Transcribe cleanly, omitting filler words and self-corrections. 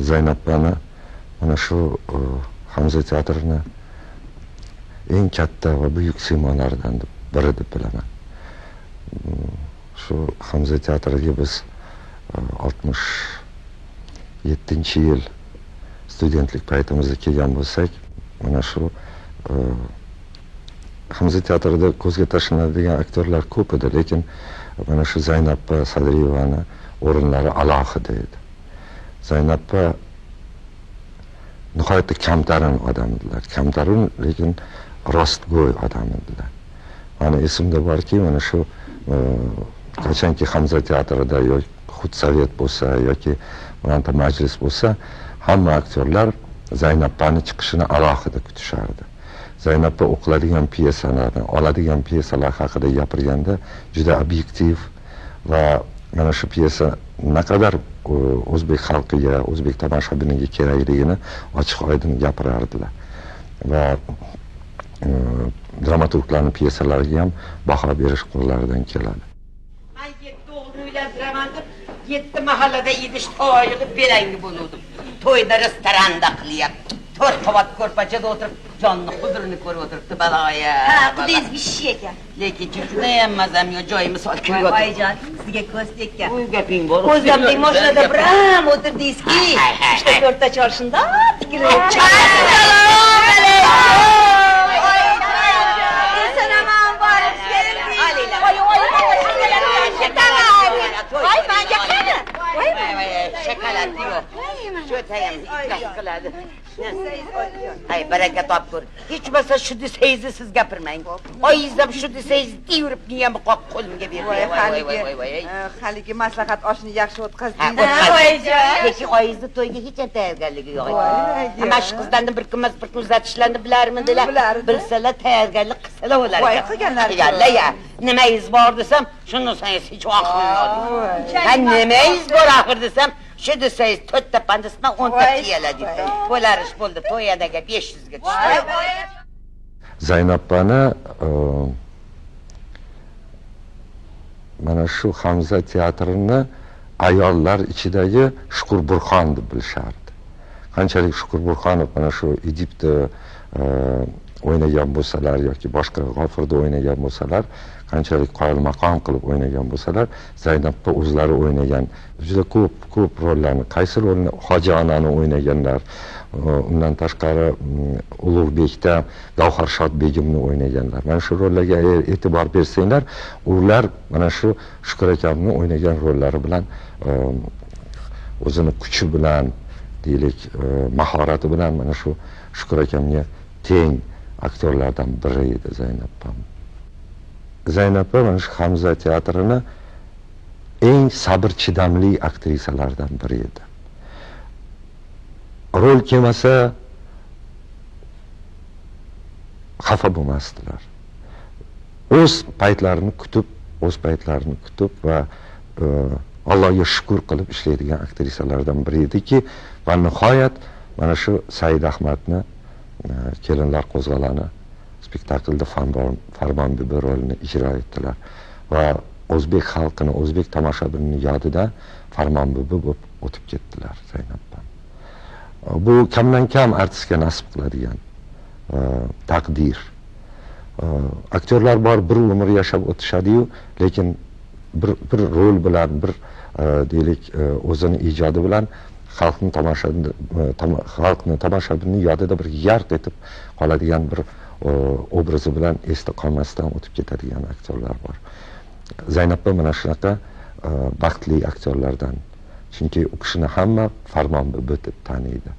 Zaynabpani mana shu Hamza teatrini eng katta va buyuk siymolaridan biri deb bilaman. Shu Hamza teatriga biz 67-yil studentlik paytimizda kelgan bo'lsak, mana shu Hamza teatrida ko'zga tashlanadigan aktyorlar ko'p edi, lekin mana shu Zaynabpa Sadriyevani o'rinlari alohida edi. Zaynabpa nihoyatda kamtarin odam edilar. Kamtarin, lekin rostgo'y odam edilar. Mani esimda borki, mana shu qachonki Hamza teatrida yoki xudsovet bo'lsa yoki bironta majlis bo'lsa, hamma aktyorlar Zaynabpani chiqishini alohida kutishardi. Zaynabpa o'qiladigan pyesalarni, oladigan pyesalar haqida gapirganda juda obyektiv va mana shu pyesa naqadar o'zbek xalqiga, o'zbek tomoshabiniga kerakligini ochiq oydin gapirardilar. Va dramaturglarning pyesalariga ham baho berish qo'llaridan keladi. Men 7 o'g'ilni uylantiraman deb 7 mahallada idish toyig'ib belangi bo'luvdim. To'yda restoranda qilyapti. 4 qavat ko'rpachada o'tirib, jonni huzurini ko'rib o'tiribdi baloya. Ha, qudingiz pishish ekan. Lekin judayam mazam yo'q, joyimi solib yotibdi. Oyijon, sizga ko'z tekkan. Uy gaping bor. Ko'zlamdek mashinada biram o'tirdingizki, 3-4 ta chol shundoq tikilib. Assalomu alaykum. Eson-omon borib keldingiz. Voy, voy, voy, manga qani? Voy, voy, shokolad yo'q. Cho'tayam iflos qiladi. Hay, baraka topkur. Hech bo'lmasa shu desangizni siz gapirmang. Oyingiz ham shu desangiz deyurib niyamni qoq qo'limga berdi. Voy, Voy, voy, voy, voy. Haligi maslahat oshini yaxshi Ha, o'tkazdingiz. o'tkazdi. Lekin oyingizni to'yga hech ham tayyorgarligi yo'q Voy, ekan. Mana shu qizlarni bir kun emas bir kun uzatishlarini bilarmidilar? Bilardi. Bilsalar tayyorgarlik qilsalar bo'lar Voy, ekan. qilganlar. Qilganlar ya. Nimangiz bor desam, shuni sangiz hech vaqt yo'q. Ha, nimangiz bor axir desam, shu desangiz 4 ta pandisman 10 ta Voy, piyola deydi. voy. Bo'lar ish bo'ldi, to'yadaga 500 ga tushdi. Zaynabpani mana shu Hamza teatrini ayollar ichidagi Shukur Burxon deb bilishardi. Qanchalik Shukur Burxonov mana shu Edipda o'ynagan bo'lsalar yoki boshqa G'ofurda o'ynagan bo'lsalar, qanchalik qoyil maqom qilib o'ynagan bo'lsalar, Zaynabpa o'zlari o'ynagan juda ko'p ko'p rollarni, qaysi rolni Hoji onani o'ynaganlar, undan tashqari Ulug'bekda Gavharshod begimni o'ynaganlar. Mana shu rollarga agar e'tibor bersanglar, ular mana shu Shukur akamni o'ynagan rollari bilan o'zini kuchi bilan, deylik, mahorati bilan mana shu Shukur akamga teng aktyorlardan biri edi Zaynabpa. Zaynabpa mana shu Hamza teatrini eng sabr chidamli aktrisalardan biri edi. Rol kelmasa xafa bo'lmasdilar. O'z paytlarini kutib, o'z paytlarini kutib va Allohga shukr qilib ishlaydigan aktrisalardan biri ediki, va nihoyat mana shu Said Ahmadni Kelinlar qo'zg'aloni spektaklda Farmonbibi rolini ijro etdilar va o'zbek xalqini, o'zbek tomoshabinining yodida Farmonbibi bo'lib o'tib ketdilar Zaynabpa. Bu kamdan kam artistga nasib qiladigan taqdir. Aktyorlar bor, bir umr yashab o'tishadi-yu, lekin bir rol bilan, bir deylik, o'zini ijodi bilan xalqni tomoshabinning yodida bir yarq etib qoladigan bir obrazi bilan esda qolmasdan o'tib ketadigan aktyorlar bor. Zaynabpa mana shunaqa baxtli aktyorlardan. Chunki u kishini hamma Farmonbibi deb taniydi.